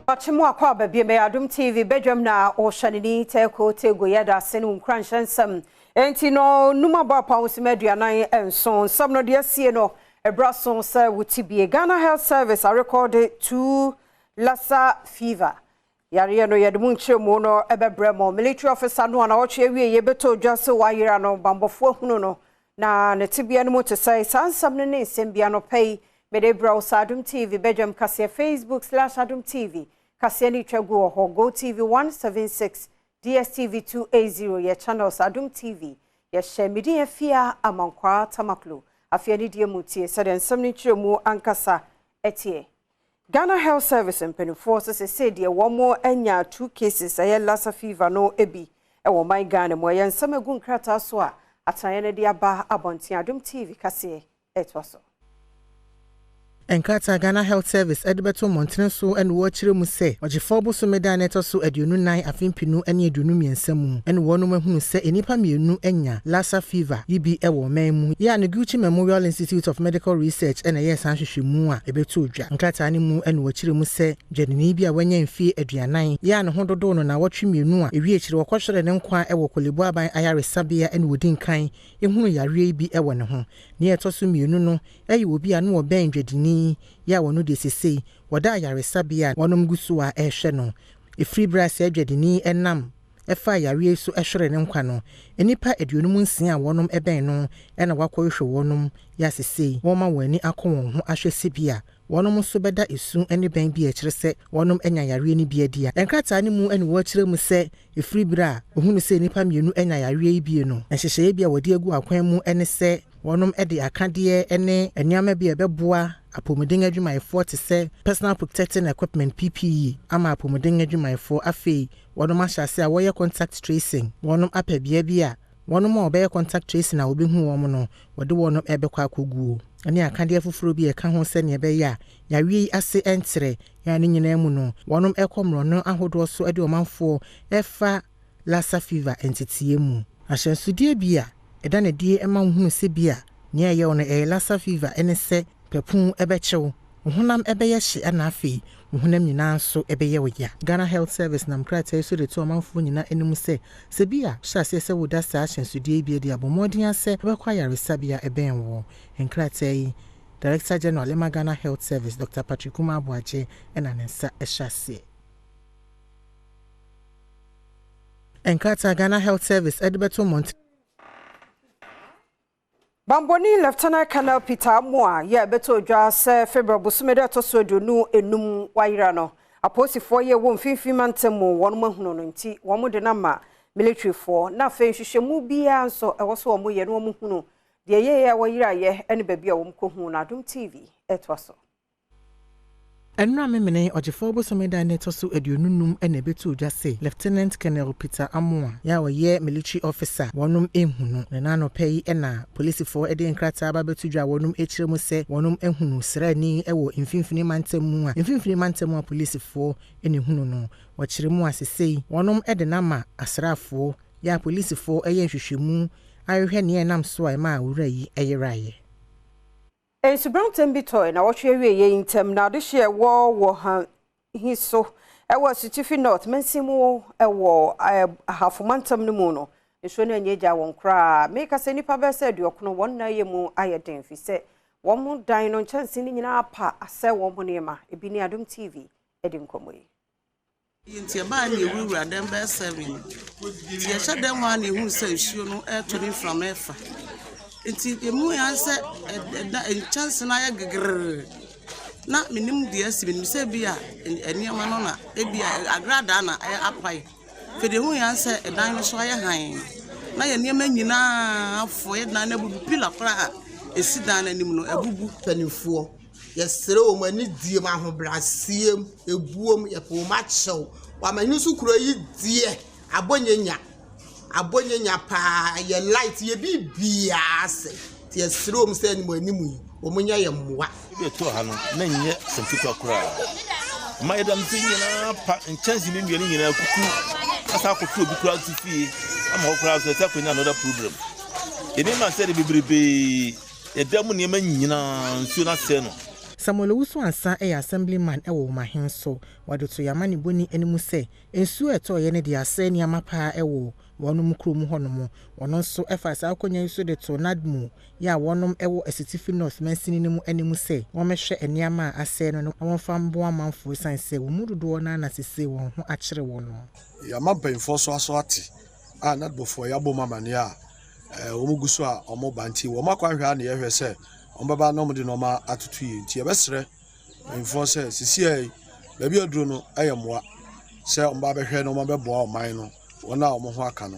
Ɔkye mu akɔ aba bio mɛyɛ Adom TV badwam na ɔhyɛ ne ni Teeko Tego yɛda ase ne wo nkuranhyɛ nsɛm enti no num abɔ apɔnwosem 47 nsɛm no deɛ asie no ɛberɛ aso sɛ wo ti bie Ghana Health Service arekɔde 2 Lassa fever yareɛ no yɛde mu nkyerɛmu no ɛbɛbrɛ mo military officer no a na ɔtwe awie yɛbɛtɔ dwa sɛ wayera no bambɔfoɔ ahunu no na ne tebea no mu te sɛ saa nsɛm no ne nsɛm bia no pɛ yi mede brɛ wo sɛ Adom TV badwam kaseɛ Facebook/Adom TV kaseɛ no twa gu wɔ hɔ Go TV 176 DSTV 280 yɛ channels Adom TV yɛhyɛ medin Afia Amankwaa Tamaklo afei ne deɛ mu tie sɛdeɛ nsɛm no nkyerɛ mu ankasa ɛteɛ Ghana Health Service mpanimfoɔ sɛ sɛ deɛ wɔn anya two cases ɛyɛ Lassa fever no bi ɛwɔ man Ghana mu ɛyɛ nsɛm egu nkrataa so a atenaeɛ no de aba abɔnten Adom TV kaseɛ ɛtoa so. Nkrataa Ghana Health Service de bɛto mmɔntene so na wɔrekyerɛ mu sɛ ɔgyefoɔ bosome da a na ɛtɔ so 24 afe 2023 mu na wɔnom ahunu sɛ nnipa mmienu anya Lassa fever yi bi wɔ ɔman mu yi a Noguchi Memorial Institute of Medical Research na ɛyɛɛ saa nhwehwɛmu a ɛbɛtoo dwa. Nkrataa no mu na wɔkyerɛ mu sɛ dwadini bi a wanya mfie 40 yi a ne ho dodoo no nnawɔtwe mmienu a ɛwie akyire wɔkɔhweree ne nkwa wɔ Korle-Bu Aban Ayaresabea na wɔdi nkan hunu yareɛ yi bi wɔ ne ho. Nea ɛtɔ so mmienu no yɛ obi a na ɔbɛn dwadini yi a ɔno deɛ sesei wɔda ayaresabea a wɔnom gu so a ɛrehwɛ no. Ɛfiri berɛ a saa dwadini yi nam faa yareɛ yi so hweree ne nkwa no, nnipa 56 a wɔnom bɛn no na wɔakɔhwehwɛ wɔnom yi a sesei wɔma wɔn ani akɔ wɔn ho ahwɛ sɛ bi a wɔnom nso bɛda esu ne bɛn bi a ɛkyerɛ sɛ wɔnom anya yareɛ no bi adi a. Nkrataa no mu na wɔkyerɛ mu sɛ ɛfiri berɛ a wɔhunu sɛ nnipa mmienu anya yareɛ yi bi no, nhyehyɛeɛ bi a wɔde agu akwan mu ne sɛ wɔnom de akadeɛ ne nneɛma bi a ɛbɛboa apɔmuden adwumayɛfoɔ te sɛ Personal Protecting Equipment, PPE, ama apɔmuden adwumayɛfoɔ. Afei wɔnom ahyɛ ase a wɔyɛ contact tracing. Wɔnom apɛ bea bi a wɔnom a wɔbɛyɛ contact tracing a wɔbɛhu wɔn no, wɔde wɔnom ɛbɛkɔ akɔguo ne akadeɛ foforɔ bi a ɛka ho sɛnea ɛbɛyɛ a yareɛ yi ase ntrɛ. Yɛn ne nyinaa mu no, wɔnom ɛkɔ mmorɔno ahodoɔ so de ɔmanfoɔ ɛfa Lassa fever nteteɛ mu. Ahyɛnsodeɛ bi a ɛda n'adie ma wohunu sɛ bi a nea ɛyɛ wo no ɛyɛ Lassa fever ne sɛ pɛpun ɛbɛkyew, wo honam ɛbɛyɛ hye ɛna afei wo honam nyinaa nso ɛbɛyɛ wo ya. Ghana Health Service nam krataa yi so de to ɔmanfoɔ nyinaa anim sɛ sɛ bi a hyɛ aseɛ sɛ woda saa ahyɛnsodeɛ yi bi adi a, bɔ mmɔden ara sɛ wobɛkɔ ayaresabea ɛbɛn wo. Nkrataa yi, Director General ɛma Ghana Health Service, Dr. Patrick Kuma Aboagye ɛna ne nsa ɛhyɛ aseɛ. Nkrataa Ghana Health Service de bɛto mmɔnten. Bambɔni Lieutenant Colonel Peter Amoah yɛ bɛtɔ dwa sɛ February bosome da ɛtɔ so 25 wayera no apolisifoɔ yɛ wɔ mfimfini mantam mu wɔn ahunu no nti wɔn de nama militaryfoɔ na afei nhwehwɛmu biara nso ɛwɔ so wɔn yɛ no wɔn hunu deɛ yɛyɛ a wɔyera yɛ ne baabi a wɔn kɔhu no Adom TV ɛtoa so. Ɛnora Memene ɔgyefoɔ bosome da ne ɛtɔ so 25 na ɛbɛtoo dwa sɛ Lieutenant Colonel Peter Amoah yɛ a ɔyɛ military officer wɔnom ehu no. Na n'anɔpɛ yi na polisifoɔ de nkrataa ba bɛto dwa a wɔnom akyerɛ mu sɛ wɔnom ehunu sraani wɔ mfimfini mantam mu a mfimfini mantam a polisifoɔ na ehunu no. Wɔkyerɛ mu a sesei wɔnom de n'ama asraafoɔ yɛ a polisifoɔ yɛ nhwehwɛmu ahwehwɛ nea ɛnam so a ɛma owura yi yeraeɛ. Nsubrantam bi tɔe na wɔtwe awie yɛ ntɛm na adehyeɛ wɔ wɔ ha hi so ɛwɔ Asutifi North mansin mu ɛwɔ Ahafo mantam no mu no nsuo no anyɛ gya wɔn koraa. Meka sɛ nnipa bɛyɛ sɛ 90 wɔn nan yɛ mu ayɛ den fi sɛ wɔn dan no nkyɛnse no nyinaa pa asɛ wɔn ho nneɛma ebi ne Adom TV de nkɔmmɔ yi. Nti ɛbaa ne yɛwurawura dɛm bɛyɛ 7 nti yɛhyɛ dɛm hɔ a na yɛhunu sɛ nsuo no ɛreto ne mframa ɛfa nti emu yɛn sɛ ɛda nkyɛnse no ayɛ gegeree na menim deɛ asi menim sɛ ebi a nneɛma no na ebi a agradaa na ɛyɛ apae fɛ deɛ ehu yɛn sɛ ɛdan no so ayɛ hann na yɛn nneɛma nyinaa afɔ yɛ dan no abubu pillar koraa a esi dan no anim no abubu. Mpanimfoɔ, yɛsrɛ wɔn ani die mu, ahobrɛaseɛ mu, ebuo mu, yɛpɛ wɔn akyɛw. Wɔama nso kuro yi deɛ abɔ nyanya, abɔ nyanya paa, yɛ light, yɛ biribiara asɛe. Nti yɛsrɛ wɔn sɛ anim anim yi, wɔn nyɛ yɛn mmoa. Ebi ɛtɔ ha no, na nyɛ sɛm ketewa koraa. Ma yɛda no sɛ nyinaa pa nkyɛnse ne nnua no nyinaa kuku asa akɔto obi koraa nso fie ama hɔ koraa nso ɛsɛ akɔnya another problem. Nneɛma sɛ de bebrebee yɛda mu nneɛma nyinaa nsuo no asɛe no. Samuel Owusu-Ansah yɛ Assemblyman wɔ Womahen so. Wɔde to yɛn amanebɔni anim sɛ nsuo a ɛtɔeɛ no de asɛe nneɛma paa wɔ wɔnom kurom hɔnom. Ɔno nso faa saa akonnwa yi so de too NADMO yi a wɔnom wɔ Asutifi North mansini no mu anim sɛ wɔmmɛhwɛ nneɛma a asɛe no na wɔmfa mmoa amanfoɔ esiane sɛ wɔn mu dodoɔ no ara na sesei wɔn ho akyere wɔn. Yɛama mpanyimfoɔ nso aso ate a NADMOfoɔ yɛabɔ mu amaneɛ a wɔn gu so a wɔba nti wɔn akwanhwɛ a na yɛhwɛ sɛ wɔbɛba na wɔde nneɛma atoto yie nti yɛbɛsrɛ mpanyimfoɔ sɛ sisi yi baabi aduro no yɛ mmoa sɛ wɔn abɛhwɛ na wɔn abɛboa ɔman no wɔn a wɔn ho aka no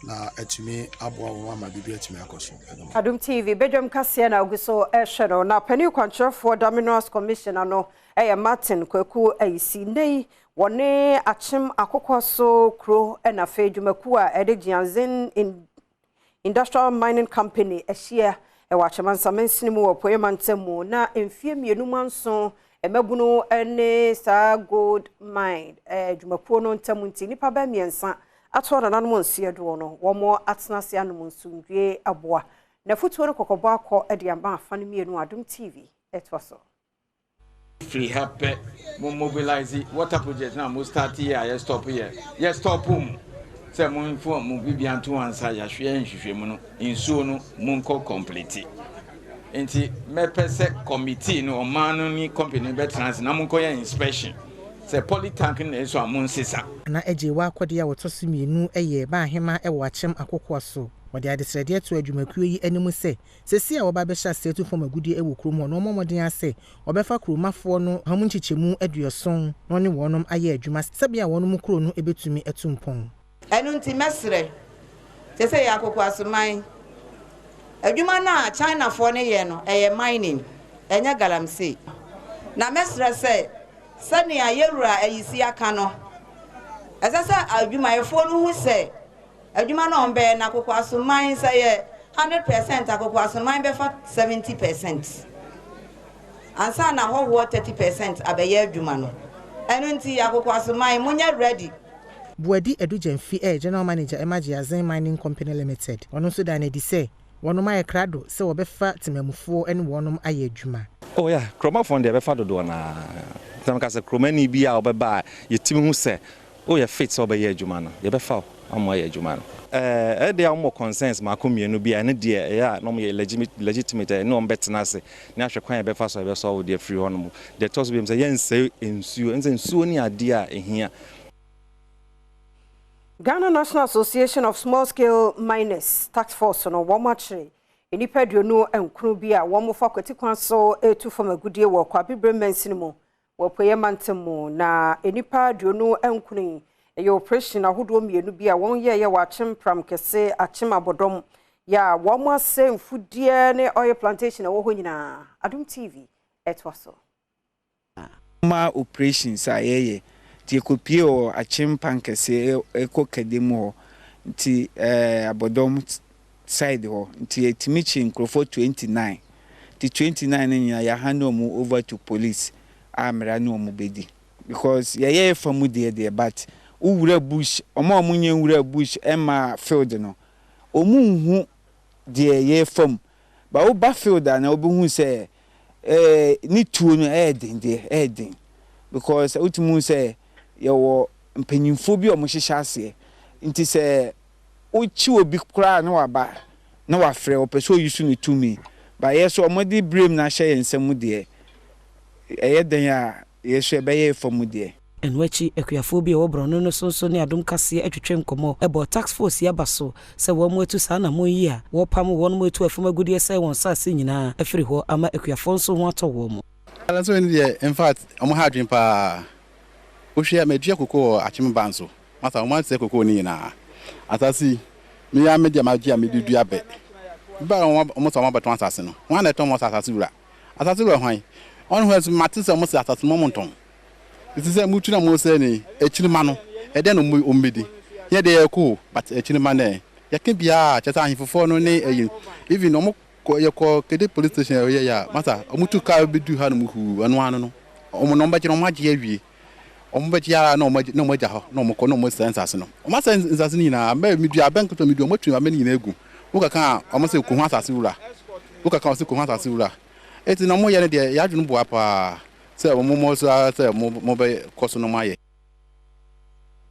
na atumi aboa wɔn ama biribi atumi akɔ so. Adom TV badwam kaseɛ na ogu so ɛhwɛ no na panin kwankyerɛfoɔ da Minerals Commission ano ɛyɛ Martin Kwaku Ayisi. Nnɛ yi wɔne Akyem Akokɔ so kuro ɛna afei dwumakuo a ɛde Jianzin Industrial Mining Company ahyia ɛwɔ Akyem mansini mu wɔ Apueeɛ mantam mu na mfie 2 mu anso mmabunu ne saa gold mine dwumakuo no ntam nti nnipa bɛɛ 3 ato nananom nseɛ doɔ no wɔn atena ase anom nsomdwe aboa na fotuo no kɔkɔbɔ akɔ de ama afa no 2. Adom TV ɛtoa so. Firi ha pɛ mo mobilize water project na mo start yɛ a yɛ stop yɛ yɛ stop mu sɛ mo nfo mo bibia nto ansa yɛahwɛ nhwehwɛ mu no nsuo no mo nkɔ complete nti mɛpɛ sɛ committee no ɔman no ne company bɛtena ase na mo nkɔ yɛ inspection sɛ polytank na ɛso a mo nsesa. Na agye wɔ akɔdeɛ a wɔtɔ so 2 yɛ Baahema wɔ Akyem Akokoa so. Wɔde adesrɛdeɛ to adwumakuo yi anim sɛ sɛsi a wɔba bɛhyɛ aseɛ tu fam agudeɛ wɔ kurom hɔ na wɔmmɔ mmɔden ase wɔbɛfa kuromafoɔ no hamu nkyekyɛmu 70 na ɔne wɔnom ayɛ adwuma sɛbea wɔnom kuro no bɛtumi atu mpɔn. Ɛno nti mɛsrɛ sɛ sɛ yɛ Akokoasoman adwuma no a Chinafoɔ no yɛ no ɛyɛ mining, ɛnyɛ galamsey. Na mɛsrɛ sɛ sɛnea yɛwura Ayisi aka no, ɛsɛ sɛ adwumayɛfoɔ no hu sɛ adwuma no a ɔmbɛyɛ no Akokoasoman sɛ yɛ 100% Akokoasoman bɛfa 70% ansa na ahɔhoɔ 30% abɛyɛ adwuma no. Ɛno nti Akokoasoman monyɛ ready. Buadi Adu Gyamfi ɛyɛ General Manager ɛma Jiazen Mining Company Limited. Ɔno nso da n'adi sɛ wɔnom ayɛ krado sɛ wɔbɛfa temamufoɔ ne wɔnom ayɛ adwuma. Oh yeah, kuromafoɔ deɛ bɛfa dodoɔ naa. Sɛ meka sɛ kuromani bi a ɔbɛba a yɛtumi hu sɛ woyɛ fit sɛ wobɛyɛ adwuma no, yɛbɛfa wo ama ayɛ adwuma no. Ɛdeɛ a wɔwɔ concerns mako 2 bi a ɛno deɛ ɛyɛ a na wɔyɛ legitimate ɛne wɔn bɛtena ase na ahwɛ kwan a yɛbɛfa so a yɛbɛsɔ wo deɛ firi hɔ nom. Deɛ ɛtɔ so bio sɛ yɛnsɛe nsuo, ɛnsɛ nsuo ne adeɛ a ɛhia. Ghana National Association of Small Scale Miners Task Force no wɔn akyere nnipa 29 bi a wɔn fa kwati kwan so etu fam agudie wɔ Kwaebibirem mansini mu wɔ Apueeɛ mantam mu na nnipa 29 yi ɛyɛ operation ahodoɔ 2 bi a wɔn yɛɛyɛ wɔ Akyem Pram Kɛse, Akyem Abɔdɔm yɛ a wɔn asɛ mfudeɛ ne oil plantation a ɛwɔ hɔ nyinaa. Adom TV ɛtoa so. Ma operations a yɛyɛ nti yɛkɔpie wɔ Akyem Pam Kɛse ɛkɔ Kade mu hɔ nti Abɔdɔm side hɔ nti yɛtumi kye nkurɔfoɔ 29 nti 29 no nyinaa yɛahand wɔn over to police a mmara ne wɔn bɛdi because yɛyɛ fa mu deɛ but wowura bush ɔmo a ɔmo nyɛ nwura bush ɛma field no ɔmo nhu deɛ yɛfa mu ba woba field a na wobɛhu sɛ ne tuo no ɛyɛ den deɛ ɛyɛ den because wotumi hu sɛ yɛwɔ mpanyinfoɔ bi a ɔmo hyehyɛ aseɛ nti sɛ wokyi obi koraa na waba na wafrɛ ɔpɛ sɛ oyi so ne tumi ba yɛ so ɔmo de brem na ahyɛ yɛn nsam deɛ ɛyɛ den a yɛ so ɛbɛyɛ fa mu deɛ. Ɛno akyi akuafoɔ bi a ɛwɔ borɔno no so nso ne Adom Kaseɛ atwitwe nkɔmmɔ ɛbɔ task force yi aba so sɛ wɔn mu atu saa anammɔn yi a wɔpam wɔn mu atu afam agudeɛ sɛ wɔn nsase nyinaa afiri hɔ ama akuafoɔ nso ho atɔ wɔn mu. Ala so ni deɛ, in fact, ɔmo ha adwene paa. Wohwɛ madua koko wɔ Akyem ban so masa ɔmo asɛ koko no nyinaa asase yi meyɛ me deɛ magye a mede dua bɛ ba ɔmo sɛ ɔmo abɛtɔn asase no wɔn na ɛtɔn mo sɛ asase wura hwan ɔno hɔ nso mate sɛ ɔmo sɛ asase no ɔmo ntɔn nti sɛ mutu na mo sɛ ne akyiri ma no ɛdɛn na ɔmo bɛdi yɛ deɛ yɛkɔ but akyiri ma no yɛka biara kyerɛ sɛ ahemfofoɔ no ne ɛyi even ɔmo kɔ yɛkɔ Kade police station ɛyɛ yɛ a masa ɔmo tu kaa bi du ha no mu huu ɛno ano no ɔmo na ɔmo bɛgye no ɔmo agye awie ɔmo bɛgye ara na ɔmo na ɔmo agya hɔ na ɔmo kɔ na ɔmo sɛ nsase no ɔmo asɛ nsase no nyinaa mbɛ mi dua abɛn ketewa mi dua ɔmo atu abɛn no nyinaa egu wokaka a ɔmo sɛ kohu asase wura wokaka ɔmo sɛ kohu asase wura. Enti na wɔyɛ no deɛ, yɛn adwene boa paa sɛ wɔmmɔ so ara sɛ mobɛkɔ so na moayɛ.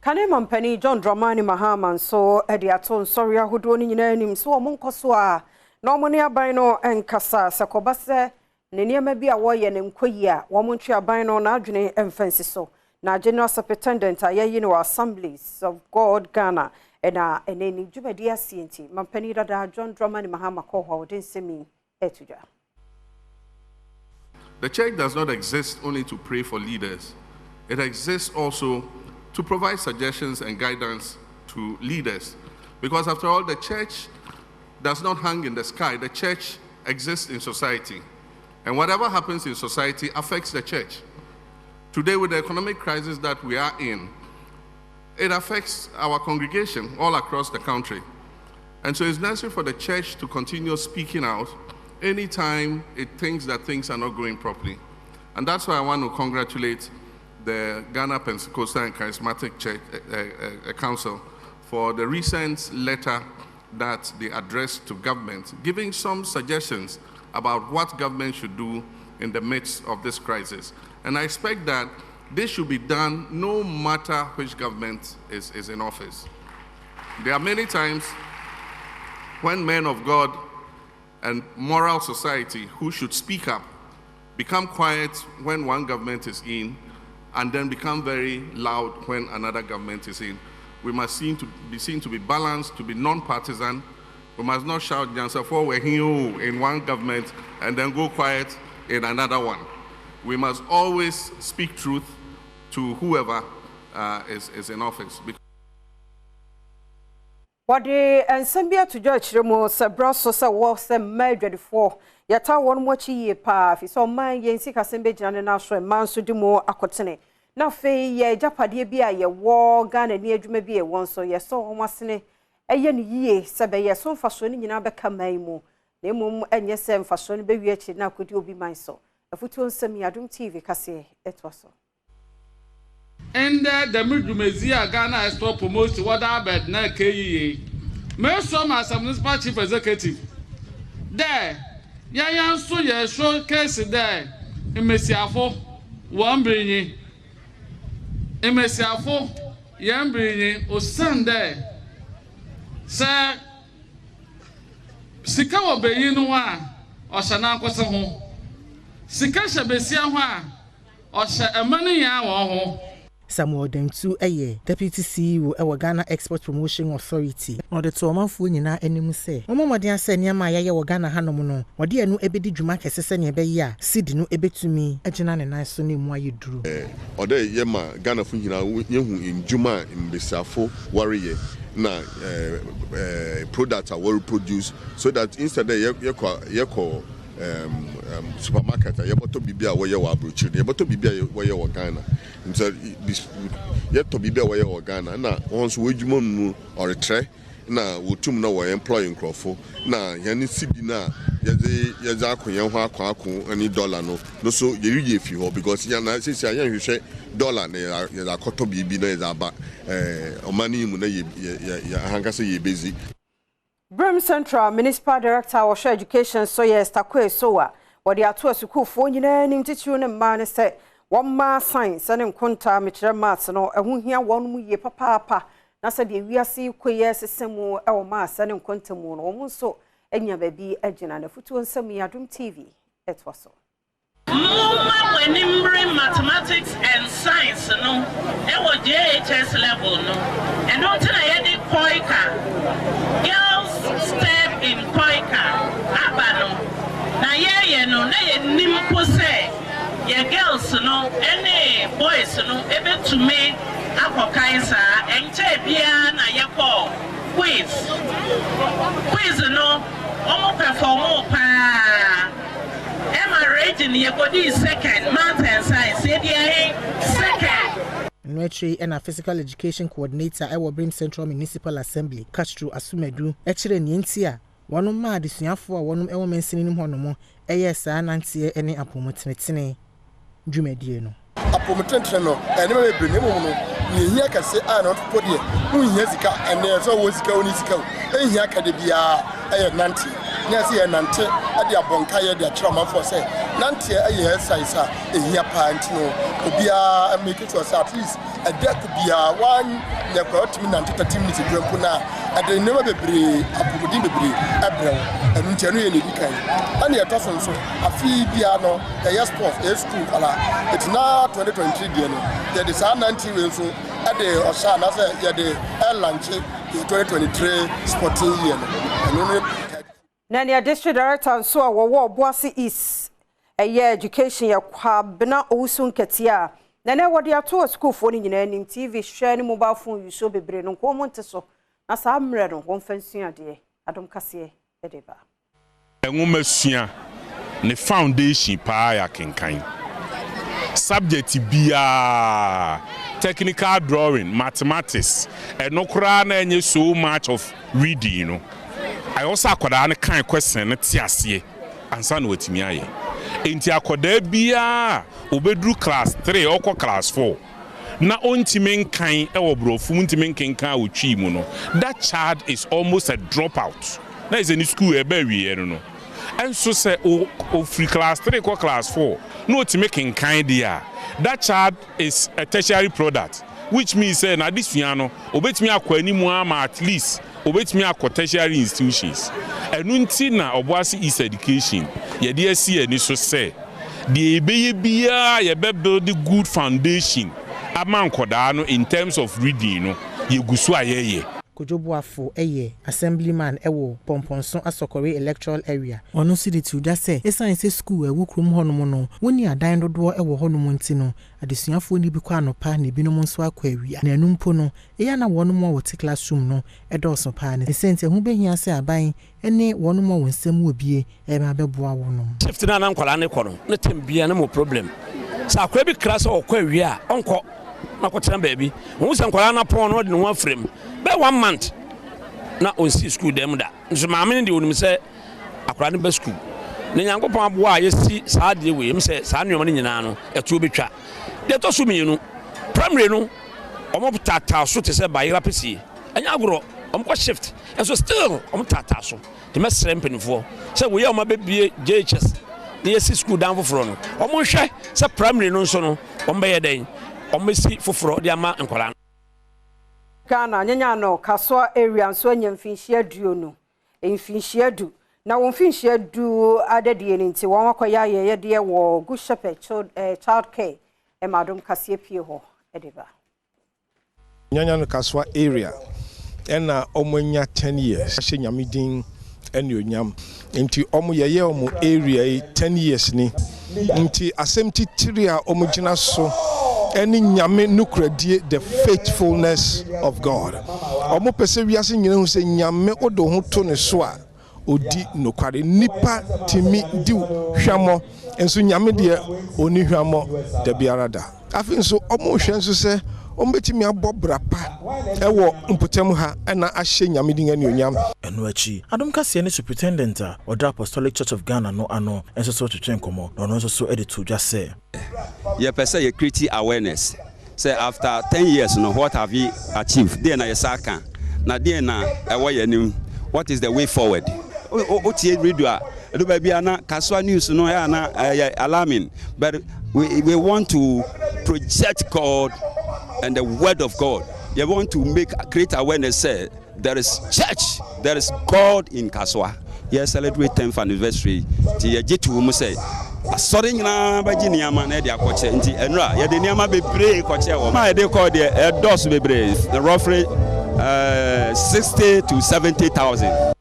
Kane Mampanin John Dramani Mahama nso de ato nsɔre ahodoɔ no nyinaa anim sɛ wɔn nkɔ so a na wɔn ne aban no nkasa sɛ kɔba sɛ ne nneɛma bi a wɔreyɛ no nkɔ yie a wɔn ntwe aban no n'adwene mfa nsi so. Na General Superintendent a yɛayi no wɔ Assemblies of God Ghana na ɛnɛ ne dwumadi aseɛ nti Mampanin dada John Dramani Mahama kɔɔ hɔ a ɔde nsɛm yi reto dwa. The church does not exist only to pray for leaders. It exists also to provide suggestions and guidance to leaders. Because after all, the church does not hang in the sky. The church exists in society. And whatever happens in society affects the church. Today, with the economic crisis that we are in, it affects our congregation all across the country. And so it's necessary for the church to continue speaking out anytime it thinks that things are not going properly. And that's why I want to congratulate the Ghana Pentecostal and Charismatic Church Council for the recent letter that they addressed to government, giving some suggestions about what government should do in the midst of this crisis. And I expect that this should be done no matter which government is in office. There are many times when men of God and moral society who should speak up become quiet when one government is in and then become very loud when another government is in. We must be seen to be balanced, to be non-partisan. We must not shout Nyansafoɔ wɔ he in one government and then go quiet in another one. We must always speak truth to whoever is in office. Wɔde nsɛm bi ato dwa akyerɛ mu sɛ berɛ so sɛ wɔ sɛ mmaa adwadifoɔ yɛtaa wɔn mu akyi yie paa fi sɛ ɔman yɛn sikasɛm bɛgyina ne nan so, mmaa nso di mu akɔtene. Na afei yɛ agyapadeɛ bi a yɛwɔ Ghana ni adwuma bi a ɛwɔ nso yɛsɔ wɔn asene ɛyɛ no yie sɛ bɛyɛ so mfasoɔ no nyinaa bɛka man mu, na mmom ɛnyɛ sɛ mfasoɔ no bɛwie akyiri na akɔdi obi man so. Afotuo nsɛm yi, Adom TV kaseɛ ɛtoa so. Ndɛ dɛm dwumadzi a Ghana Export Promotion wɔde aba na ɛka yie. Mesɔ ma as a municipal chief executive dɛ yɛn nso yɛ showcase dɛ mmesiafo wɔn bere nyi, mmesiafo yɛn bere nyi, osan dɛ sɛ sika wɔ benyin no ho a, ɔhyɛ n'ankasa ho, sika hyɛ besia ho a, ɔhyɛ ɛma no nyinaa wɔn ho. Samuel Dantu yɛ Deputy CEO wɔ Ghana Export Promotion Authority na ɔde to ɔmanfoɔ nyinaa anim sɛ wɔmmɔ mmɔden asɛ nneɛma a yɛayɛ wɔ Ghana hanom no, wɔde ɛno bɛdi dwuma kɛse sɛnea ɛbɛyɛ a cedi no bɛtumi agyina ne nan so na emu ayɛ duru. Ɔdɛ yɛma Ghanafo nyinaa yɛhu ndwuma a mbesiafo wɔreyɛ na product a wɔreproduce, so that instead dɛ yɛkɔ supermarket a yɛbɔtɔ biribi a wɔyɛ wɔ aburokyire no, yɛbɔtɔ biribi a wɔyɛ wɔ Ghana. Nti yɛtɔ biribi a wɔyɛ wɔ Ghana na wɔn nso wɔn adwuma mu ɔretrɛ na wɔtum na wɔ employ nkurɔfo na yɛn cedi no a yɛdze ako yɛn ho akɔ ako ne dollar no so yɛreyɛ fi hɔ, because yɛn na sisi a yɛnhwehwɛ dollar na yɛdze akɔtɔ biribi na yɛdze aba ɔman yi mu na yɛ ahankasa yɛ bɛzi. Birim Central Municipal Director a wɔhwɛ education so yɛ Stakwe Sowa, wɔde ato asukuufoɔ nyinaa anim, titiriw ne mmaa no, sɛ wɔmmaa science ne nkontaa, mekyerɛ maths no, ɛho hia wɔn mu yie papaapa, na sɛdeɛ wiase kɔ yɛ sesa mu ɛwɔ maths ne nkonta mu no, wɔn nso anya baabi agyina. N'afotuo nsɛm yi, Adom TV ɛtoa so. Momma mo ani mmere mathematics and science no ɛwɔ JHS level no. Ɛno nti na yɛde KOICA, Girls Step in KOICA aba no, na yɛyɛ no na yɛnim po sɛ yɛ girls no ɛne boys no ɛbɛtumi akɔkan saa. Ɛnkyɛn biara na yɛkɔ quiz no, wɔn perform paa ɛma region yɛkɔdii second, math and science yɛdi ahe second. Ɛno akyire ɛna physical education coordinator ɛwɔ Birim Central Municipal Assembly, Castro Asumadu, ɛkyerɛ nea nti a wɔn maa adesuafoɔ a wɔn ɛwɔ mansini no mu hɔnom ɛyɛ saa nanteɛ ne apɔmutenetene dwumadie no. Apɔmutentene no, nneɛma bebree, na mmom no nea ehia kɛse a na ɔtopɔ deɛ, wonhia sika ɛnɛ sɛ ɔwɔ sika, ɔne sika o, ɛnhia kade biara, ɛyɛ nante. Na yɛsɛ yɛnante de abɔ nkaeɛ de akyerɛ ɔmanfoɔ sɛ nanteɛ yɛ exercise a ɛhia paa nti no obiara make sure sɛ at least ɛda ko biara wanyɛ koraa wotumi nante 30 minutes kura mpo no a ɛde nneɛma bebree apɔmuden bebree ɛbrɛ wo. Ɛno nti ɛno yɛ nea ɛdi kan. Ɛne ɛtɔ so nso afe biara no yɛyɛ sports, ɛyɛ sukuu nkwadaa ɛti na 2023 deɛ no yɛde saa nante wei nso ɛde ɔhyɛ anaasɛ yɛde ɛlaunche yɛ 2023 sporting year no. Ɛno ne Na nea district director nso a wɔwɔ Obuasi East ɛyɛ education yɛ Kwabena Owusu Nketeɛ a nana wɔde ato asukuufoɔ no nyinaa anim, TV hwɛ ne mobile phone yusuo bebree no nko wɔn nte so na saa mmerɛ no wɔmfa nsua adeɛ. Adom Kaseɛ de ba. Nwoma sua ne foundation paa yɛ akenkan. Subject biara, technical drawing, mathematics, ɛno koraa na ɛnyɛ so much of reading no. Ayɛ sɛ akwadaa no kan question no te aseɛ ansa na watumi ayɛ. Nti akwadaa biara obɛduru class 3 ɔkɔ class 4 na ɔntumi nkan ɛwɔ borɔfo mu, ntumi nkenkan wɔ Twi mu no, that child is almost a dropout. Na ɛsɛ ne school ɛbɛ awieɛ no, ɛnso sɛ ofiri class 3 kɔ class 4 na ɔtumi kenkan deɛ a, that child is a tertiary product, which means sɛ n'adesua no obetumi akɔ anim ama at least obetumi akɔ tertiary institutions. Ɛno nti na Obuasi East education yɛde asi ani so sɛ deɛ yɛbɛyɛ biara yɛbɛ build good foundation ama nkɔdaa no in terms of reading no, yɛgu so a yɛyɛ. Kojo Boafo yɛ assemblyman wɔ Pɔmpɔnso Asɔkɔre electoral area. Ɔno nso de to dwa sɛ ɛsiane sɛ sukuu a ɛwɔ kurom hɔnom no wɔnni adan dodoɔ wɔ hɔnom nti no, adesuafoɔ no bi kɔ anɔpa na ebinom nso akɔ awia, na ɛno mpo no ɛyɛ na wɔnom a wɔte classroom no dɔɔso paa ne sɛ nti ɛho bɛhia sɛ aban ne wɔnom a wɔn nsɛm wɔ bie ɛbɛ abɛboa wɔnom. Shift no a na nkwadaa ne kɔ no ne tem bia ne mo problem sɛ akwadaa bi kra sɛ ɔkɔ awia a, ɔnkɔ na ɔkɔtena baabi. Wɔn sɛ nkwadaa no apɔn no, ɔde ne ho afiri mu bɛyɛ one month na ɔnsi sukuu dan mu da. Nso maame no deɛ, onim sɛ akwadaa no ba sukuu. Na Nyankopɔn aboa a yɛsi saa adeɛ wei m sɛ saa nneɛma no nyinaa no ɛtuo bɛtwa. Deɛ ɛtɔ so mmienu, primary no wɔn taataa so te sɛ bayera pɛsie, ɛnyɛ agorɔ. Wɔn kɔ shift nso still wɔn taataa so. Te mɛsrɛ mpanimfoɔ sɛ wei a wɔn abɛbie JHS na yɛsi sukuu dan foforɔ no, wɔn nhwɛ sɛ primary no nso no wɔn bɛyɛ dɛn, wɔn bɛsi foforɔ de ama nkwadaa no. Ghana nyanya no Kasoa area nso anya mfinhyia 20, mfinhyia 10, na wɔn mfinhyia 10 adadie no nti wɔn akɔyɛ ayɛyɛdeɛ wɔ Good Shepherd Child Care. Ɛma Adom Kaseɛ pie hɔ ɛde ba. Nyanya no Kasoa area ɛna ɔmo anya 10 years ahyɛ Nyame din ɛne onyam nti ɔmo yɛyɛ ɔmo area yi 10 years ni. Nti asɛm titiri a ɔmo gyina so ɛne Nyame nokoradie, the faithfulness of God. Ɔmo pɛ sɛ wiase nyina hu sɛ Nyame wode wo ho to ne so a, odi nokware. Nipa tumi di hwammɔ nso Nyame deɛ ɔni hwammɔ da biara da. Afei nso ɔmo hwɛ nso sɛ ɔmo bɛtumi abɔ bra pa ɛwɔ mpɔtam ha ɛna ahyɛ Nyame din anuonyam. Ɛno akyi, Adom Kaseɛ ne superintendent a ɔda Apostolic Church of Ghana no ano nso so twetwe nkɔmmɔ, na ɔno nso so de to dwa sɛ yɛpɛ sɛ yɛ create awareness sɛ after 10 years no, what have we achieved? Deɛ na yɛsa ka na deɛ na ɛwɔ yɛn anim? What is the way forward? Wotie radio a ɛdo baabi a na Kasoa news no ɛyɛ na ɛyɛ alarming, but we want to project God and the word of God. You want to make create awareness sɛ there is church, there is God in Kasoa. Yɛ celebrate 10th anniversary nti yɛgye to mu sɛ asɔre nyinaa bɛgye nneɛma na yɛde akɔkyɛ. Nti ɛnura yɛde nneɛma bebree kɔkyɛ wɔ ma yɛde kɔ deɛ ɛdɔɔso bebree, roughly 60 to 70,000.